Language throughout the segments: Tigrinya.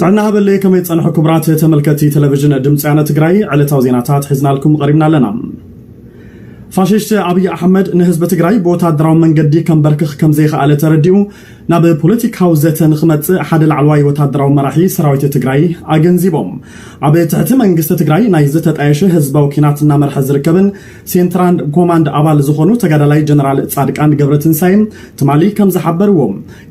ጥዕና ሃበለይ፣ ከመይ ጸንሑ ክቡራት ተመልከቲ ቴሌቪዥን ድምፂ ያነ ትግራይ? ዕለታዊ ዜናታት ሒዝናልኩም ቀሪብና ኣለና። ፋሽስት ኣብይ ኣሕመድ ንህዝቢ ትግራይ ብወታደራዊ መንገዲ ከንበርክኽ ከም ዘይኸኣለ ተረዲኡ ናብ ፖለቲካዊ ዘተ ንኽመጽእ ሓደ ላዕለዋይ ወታደራዊ መራሒ ሰራዊት ትግራይ ኣገንዚቦም። ኣብ ትሕቲ መንግስቲ ትግራይ ናይ ዝተጣየሸ ህዝባዊ ኲናት እናመርሐ ዝርከብን ሴንትራል ኮማንድ ኣባል ዝኾኑ ተጋዳላይ ጀነራል ጻድቃን ገብረትንሳኤ ትማሊ ከም ዝሓበርዎ፣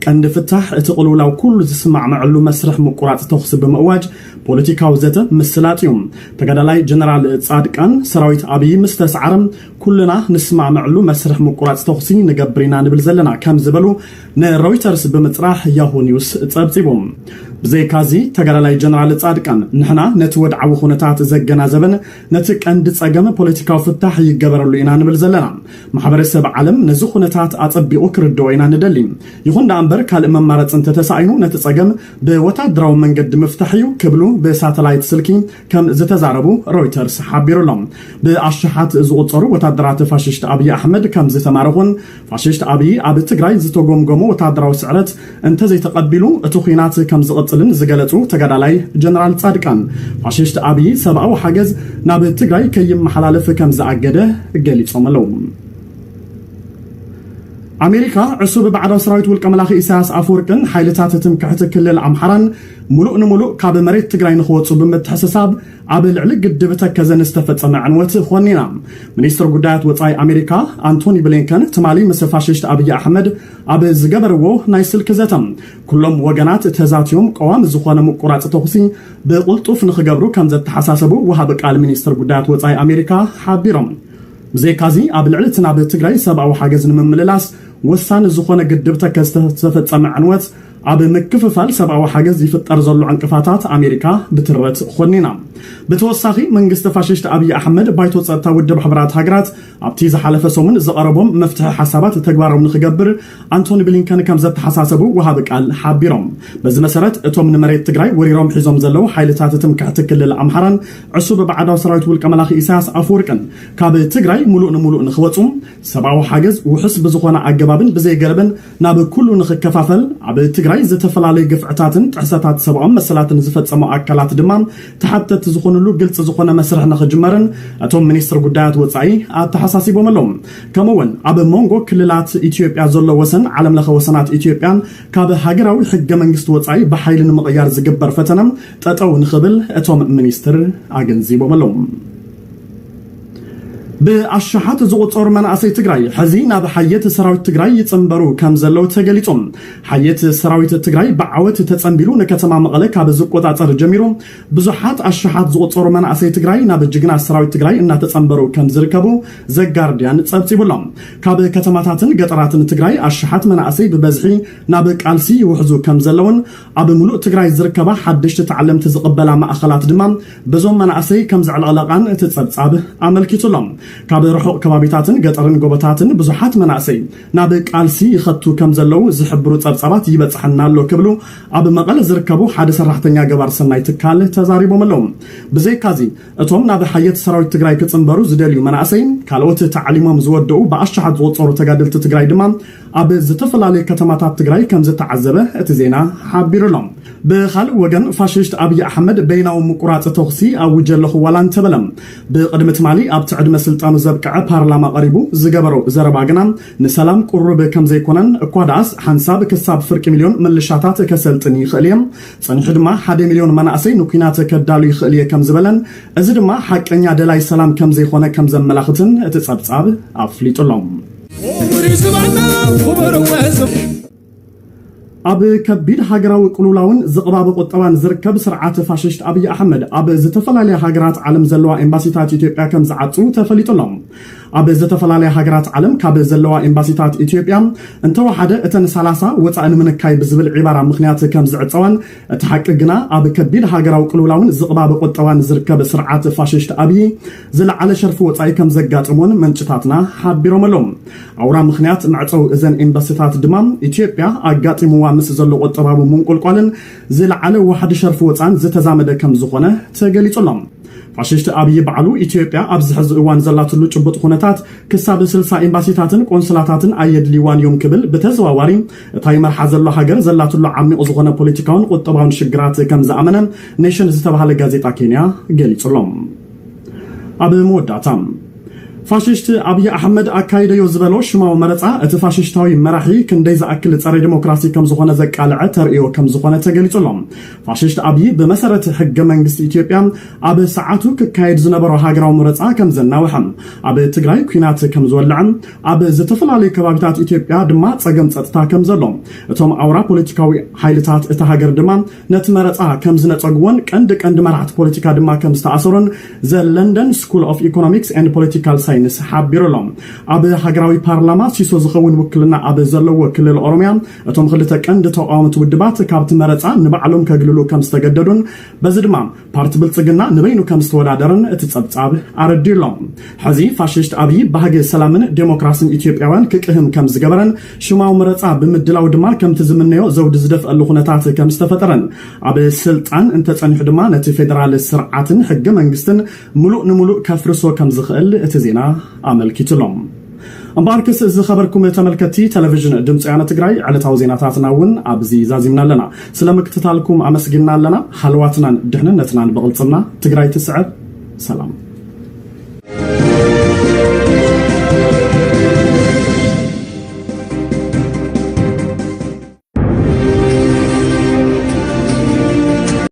ቀንዲ ፍታሕ እቲ ቅልውላው ኩሉ ዝስማዕመዐሉ መስርሕ ምቁራጽ ተኹሲ ብምእዋጅ ፖለቲካዊ ዘተ ምስላጥ እዩ። ተጋዳላይ ጀነራል ጻድቃን፣ ሰራዊት ኣብይ ምስ ተሰዓረ ኩልና ንስማዕመዐሉ መስርሕ ምቁራጽ ተኹሲ ንገብር ኢና ንብል ዘለና ከም ዝበሉ ንሮይተርስ ብምጽራሕ ያሁ ኒውስ ጸብጺቡ። ብዘይካዚ ተጋዳላይ ጀነራል ጻድቃን፣ ንሕና ነቲ ወድዓዊ ኩነታት ዘገናዘበን ነቲ ቀንዲ ጸገም ፖለቲካዊ ፍታሕ ይገበረሉ ኢና ንብል ዘለና። ማሕበረሰብ ዓለም ነዚ ኩነታት ኣጸቢቑ ክርድኦ ኢና ንደሊ። ይኹን ደኣ እምበር ካልእ መማረፂ እንተተሳኢኑ ነቲ ጸገም ብወታደራዊ መንገዲ ምፍታሕ እዩ ክብሉ ብሳተላይት ስልኪ ከም ዝተዛረቡ ሮይተርስ ሓቢሩ ኣሎ። ብኣሽሓት ዝቑጸሩ ወታደራት ፋሽስት ኣብይ ኣሕመድ ከም ዝተማረኹን ፋሽስት ኣብይ ኣብ ትግራይ ዝተጎምጎሞ ወታደራዊ ስዕረት እንተዘይተቐቢሉ እቲ ኲናት ከም ዝቕጽልን ዝገለጹ ተጋዳላይ ጀነራል ጻድቃን፣ ፋሽስት ኣብይ ሰብኣዊ ሓገዝ ናብ ትግራይ ከይመሓላለፍ ከም ዝኣገደ ገሊጾም ኣለዉ። ኣሜሪካ ዕሱብ ባዕዳዊ ሰራዊት ውልቀ መላኺ ኢሳያስ ኣፈወርቅን ሓይልታት ትምክሕቲ ክልል ኣምሓራን ሙሉእ ንሙሉእ ካብ መሬት ትግራይ ንክወፁ ብምትሕስሳብ ኣብ ልዕሊ ግድብ ተከዘ ንዝተፈጸመ ዕንወት ኾኒና። ሚኒስትር ጉዳያት ወጻኢ ኣሜሪካ ኣንቶኒ ብሊንከን ትማሊ ምስ ፋሽስት ኣብይ ኣሕመድ ኣብ ዝገበርዎ ናይ ስልኪ ዘተ፣ ኩሎም ወገናት ተዛትዮም ቀዋሚ ዝኾነ ምቁራጽ ተኹሲ ብቕልጡፍ ንኽገብሩ ከም ዘተሓሳሰቡ ወሃቢ ቃል ሚኒስትር ጉዳያት ወጻኢ ኣሜሪካ ሓቢሮም። ብዘይካዚ ኣብ ልዕሊ እቲ ናብ ትግራይ ሰብኣዊ ሓገዝ ንምምልላስ ወሳኒ ዝኾነ ግድብ ተከዘ ዝተፈጸመ ዕንወት ኣብ ምክፍፋል ሰብኣዊ ሓገዝ ይፍጠር ዘሎ ዕንቅፋታት ኣሜሪካ ብትረት ኾኒና። ብተወሳኺ መንግስቲ ፋሽስት ኣብይ ኣሕመድ ባይቶ ጸጥታ ውድብ ሕቡራት ሃገራት ኣብቲ ዝሓለፈ ሰሙን ዝቐረቦም መፍትሒ ሓሳባት ተግባራዊ ንኽገብር ኣንቶኒ ብሊንከን ከም ዘተሓሳሰቡ ወሃቢ ቃል ሓቢሮም። በዚ መሰረት እቶም ንመሬት ትግራይ ወሪሮም ሒዞም ዘለዉ ሓይልታት ትምክሕቲ ክልል ኣምሓራን ዕሱብ ባዕዳዊ ሰራዊት ውልቀ መላኺ ኢሳያስ ኣፈወርቅን ካብ ትግራይ ሙሉእ ንሙሉእ ንኽወፁ፣ ሰብኣዊ ሓገዝ ውሑስ ብዝኾነ ኣገባብን ብዘይገደብን ናብ ኩሉ ንኽከፋፈል፣ ኣብ ትግራይ ዝተፈላለዩ ግፍዕታትን ጥሕሰታት ሰብኣዊ መሰላትን ዝፈጸሙ ኣካላት ድማ ተሓተቲ ዝኾኑሉ ግልፂ ዝኾነ መስርሕ ንኽጅመርን እቶም ሚኒስትር ጉዳያት ወጻኢ ኣተሓሳሲቦም ኣለዉ። ከምኡ እውን ኣብ መንጎ ክልላት ኢትዮጵያ ዘሎ ወሰን ዓለም ለኸ ወሰናት ኢትዮጵያ ካብ ሃገራዊ ሕገ መንግስቲ ወጻኢ ብሓይሊ ንምቕያር ዝግበር ፈተነ ጠጠው ንኽብል እቶም ሚኒስትር ኣገንዚቦም ኣለዉ። ብኣሽሓት ዝቑጸሩ መናእሰይ ትግራይ ሕዚ ናብ ሓየት ሰራዊት ትግራይ ይጽንበሩ ከም ዘለዉ ተገሊጹ። ሓየት ሰራዊት ትግራይ ብዓወት ተጸንቢሉ ንከተማ መቐለ ካብ ዝቆጻጸር ጀሚሩ ብዙሓት ኣሽሓት ዝቑጸሩ መናእሰይ ትግራይ ናብ ጅግና ሰራዊት ትግራይ እናተጸንበሩ ከም ዝርከቡ ዘጋርድያን ጸብጺቡ ኣሎ። ካብ ከተማታትን ገጠራትን ትግራይ ኣሽሓት መናእሰይ ብበዝሒ ናብ ቃልሲ ይውሕዙ ከም ዘለውን ኣብ ሙሉእ ትግራይ ዝርከባ ሓደሽቲ ተዓለምቲ ዝቕበላ ማእኸላት ድማ በዞም መናእሰይ ከም ዘዕለቕለቓን እቲ ጸብጻብ ኣመልኪቱ ኣሎ። ካብ ርሑቕ ከባቢታትን ገጠርን ጎቦታትን ብዙሓት መናእሰይ ናብ ቃልሲ ይኸቱ ከም ዘለዉ ዝሕብሩ ጸብጻባት ይበጽሐና ኣሎ ክብሉ ኣብ መቐለ ዝርከቡ ሓደ ሰራሕተኛ ገባር ሰናይ ትካል ተዛሪቦም ኣለዉ። ብዘይካዚ እቶም ናብ ሓየት ሰራዊት ትግራይ ክጽንበሩ ዝደልዩ መናእሰይ ካልኦት ተዓሊሞም ዝወደኡ ብኣሽሓት ዝቑጸሩ ተጋደልቲ ትግራይ ድማ ኣብ ዝተፈላለዩ ከተማታት ትግራይ ከም ዝተዓዘበ እቲ ዜና ሓቢሩ ኣሎ። ብኻልእ ወገን ፋሽስት ኣብይ ኣሕመድ በይናዊ ምቁራጽ ተኹሲ ኣውጀ ኣለኹ ዋላ እንተበለ፣ ብቕድሚ ትማሊ ኣብቲ ዕድመ ስልጣኑ ዘብቅዐ ፓርላማ ቀሪቡ ዝገበሮ ዘረባ ግና ንሰላም ቅሩብ ከም ዘይኮነን እኳ ደኣስ ሓንሳብ ክሳብ ፍርቂ ሚልዮን ምልሻታት ከሰልጥን ይኽእል እየ፣ ጸኒሑ ድማ ሓደ ሚልዮን መናእሰይ ንኲናት ከዳሉ ይኽእል እየ ከም ዝበለን እዚ ድማ ሓቀኛ ደላይ ሰላም ከም ዘይኮነ ከም ዘመላኽትን እቲ ጸብጻብ ኣፍሊጡ ኣሎ። ክቡር እዩ ዝበልና ክቡር እወ ዝብ- ኣብ ከቢድ ሃገራዊ ቅልውላውን ዝቕባበ ቁጠባን ዝርከብ ስርዓት ፋሽስት ኣብይ ኣሕመድ ኣብ ዝተፈላለያ ሃገራት ዓለም ዘለዋ ኤምባሲታት ኢትዮጵያ ከም ዝዓጹ ተፈሊጡ ኣሎ። ኣብ ዝተፈላለያ ሃገራት ዓለም ካብ ዘለዋ ኤምባሲታት ኢትዮጵያ እንተወሓደ እተን ሰላሳ ወጻኢ ንምንካይ ብዝብል ዒባራ ምኽንያት ከም ዝዕጸዋን እቲ ሓቂ ግና ኣብ ከቢድ ሃገራዊ ቅልውላውን ዝቕባበ ቁጠባን ዝርከብ ስርዓት ፋሽስት ኣብይ ዝለዓለ ሸርፊ ወጻኢ ከም ዘጋጥሞን ምንጭታትና ሓቢሮም ኣለዉ። ኣውራ ምኽንያት መዕጸዊ እዘን ኤምባሲታት ድማ ኢትዮጵያ ኣጋጢምዋ ምስ ዘሎ ቁጠባዊ ምንቁልቋልን ዝለዓለ ዋሕዲ ሸርፊ ወጻን ዝተዛመደ ከም ዝኾነ ተገሊጹ ኣሎ። ፋሽስት ኣብይ ባዕሉ ኢትዮጵያ ኣብዚ ሕዚ እዋን ዘላትሉ ጭቡጥ ኩነታት ክሳብ ስልሳ ኤምባሲታትን ቆንስላታትን ኣየድልይዋን እዮም ክብል ብተዘዋዋሪ እታ ይመርሓ ዘሎ ሃገር ዘላትሉ ዓሚቕ ዝኾነ ፖለቲካውን ቁጠባውን ሽግራት ከም ዝኣመነ ኔሽን ዝተባህለ ጋዜጣ ኬንያ ገሊጹ ኣሎ። ኣብ መወዳእታ ፋሽስት ኣብይ ኣሕመድ ኣካይደዮ ዝበሎ ሽማዊ መረፃ እቲ ፋሽስታዊ መራሒ ክንደይ ዝኣክል ጸረ ዲሞክራሲ ከም ዝኾነ ዘቃልዐ ተርእዮ ከም ዝኾነ ተገሊጹ ኣሎ። ፋሽስት ኣብይ ብመሰረት ሕገ መንግስቲ ኢትዮጵያ ኣብ ሰዓቱ ክካየድ ዝነበሮ ሃገራዊ መረፃ ከም ዘናውሐ፣ ኣብ ትግራይ ኲናት ከም ዝወለዐ፣ ኣብ ዝተፈላለዩ ከባቢታት ኢትዮጵያ ድማ ጸገም ጸጥታ ከም ዘሎ፣ እቶም ኣውራ ፖለቲካዊ ሓይልታት እታ ሃገር ድማ ነቲ መረፃ ከም ዝነጸግዎን ቀንዲ ቀንዲ መራሕቲ ፖለቲካ ድማ ከም ዝተኣሰሩን The London School of Economics and Political Science ሓቢሩ ኣሎ። ኣብ ሃገራዊ ፓርላማ ሲሶ ዝኸውን ውክልና ኣብ ዘለዎ ክልል ኦሮሚያ እቶም ክልተ ቀንዲ ተቃወምቲ ውድባት ካብቲ መረፃ ንባዕሎም ከግልሉ ከም ዝተገደዱን በዚ ድማ ፓርቲ ብልጽግና ንበይኑ ከም ዝተወዳደረን እቲ ጸብጻብ ኣረዲኡ ኣሎ። ሕዚ ፋሽስት ኣብይ ባህጊ ሰላምን ዴሞክራሲን ኢትዮጵያውያን ክቅህም ከም ዝገበረን ሽማዊ መረጻ ብምድላው ድማ ከምቲ ዝምነዮ ዘውዲ ዝደፍአሉ ኩነታት ከም ዝተፈጠረን ኣብ ስልጣን እንተጸኒሑ ድማ ነቲ ፌደራል ስርዓትን ሕገ መንግስትን ምሉእ ንምሉእ ከፍርሶ ከም ዝኽእል እቲ ዜና ኣመልኪቱ ኣሎ። እምበኣርከስ ዝኸበርኩም ተመልከትቲ ቴሌቪዥን ድምፂ ወያነ ትግራይ ዕለታዊ ዜናታትና እውን ኣብዚ ዛዚምና ኣለና። ስለ ምክትታልኩም ኣመስጊንና ኣለና። ሃልዋትናን ድሕንነትናን ብቕልፅምና። ትግራይ ትስዕር። ሰላም።